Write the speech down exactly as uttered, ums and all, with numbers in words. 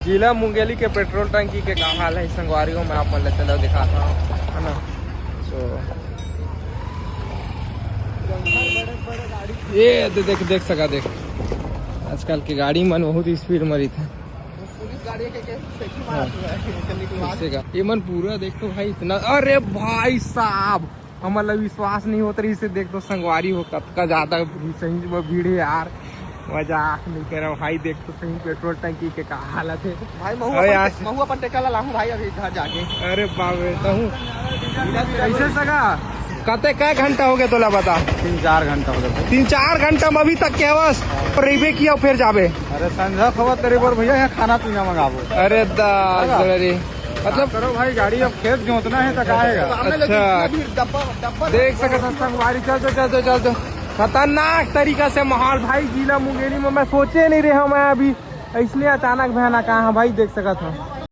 जिला मुंगेली के पेट्रोल टंकी के का हाल है संगवारी हो, मैं आप मन ला चलो दिखाता हूँ, है ना। तो ये दे-, देख, देख सका, देख, आजकल के गाड़ी मन बहुत स्पीड में रहिथे। पुलिस गाड़ी के, के सेल्फी मारत हुआ है, निकलवा। ये मन पूरा देख तो भाई इतना, अरे भाई साहब, हमन ला विश्वास नहीं होत रहिस हे। देख तो संगवारी हो, कतका ज्यादा सही में भीड़ हे यार, मजाक नहीं कर रहा भाई। देख तो सही पेट्रोल टंकी के का हालत हे। भाई महू अरे अपन यार। टे-, महू अपन टेका ला लाहूं भाई अभी घर जाके। अरे बाप रे, तहूं कैसे सगा? कते कै घंटा हो गया तोला बता? तीन चार घंटा हो गया भाई। तीन चार घंटा में अभी तक के हवस? रेबे किया फिर जाबे? अरे संझा खबर तेरे बर भैया, यहाँ खाना पीना मंगाबो। अरे दादा रे। मतलब करो भाई, गाड़ी अब खेत जोतना है तो का है? सामने लेकिन अच्छा। इतना भीड़, डब्बा, डब्बा देख सकत हस संगवारी, चल, चल, चल, चल, चल, चल। खतरनाक तरीका से माहौल भाई, जिला मुंगेली में मैं सोचे नहीं रहे हूँ मैं अभी, इसलिए अचानक भयानक आया हूँ भाई, देख सकत हूँ।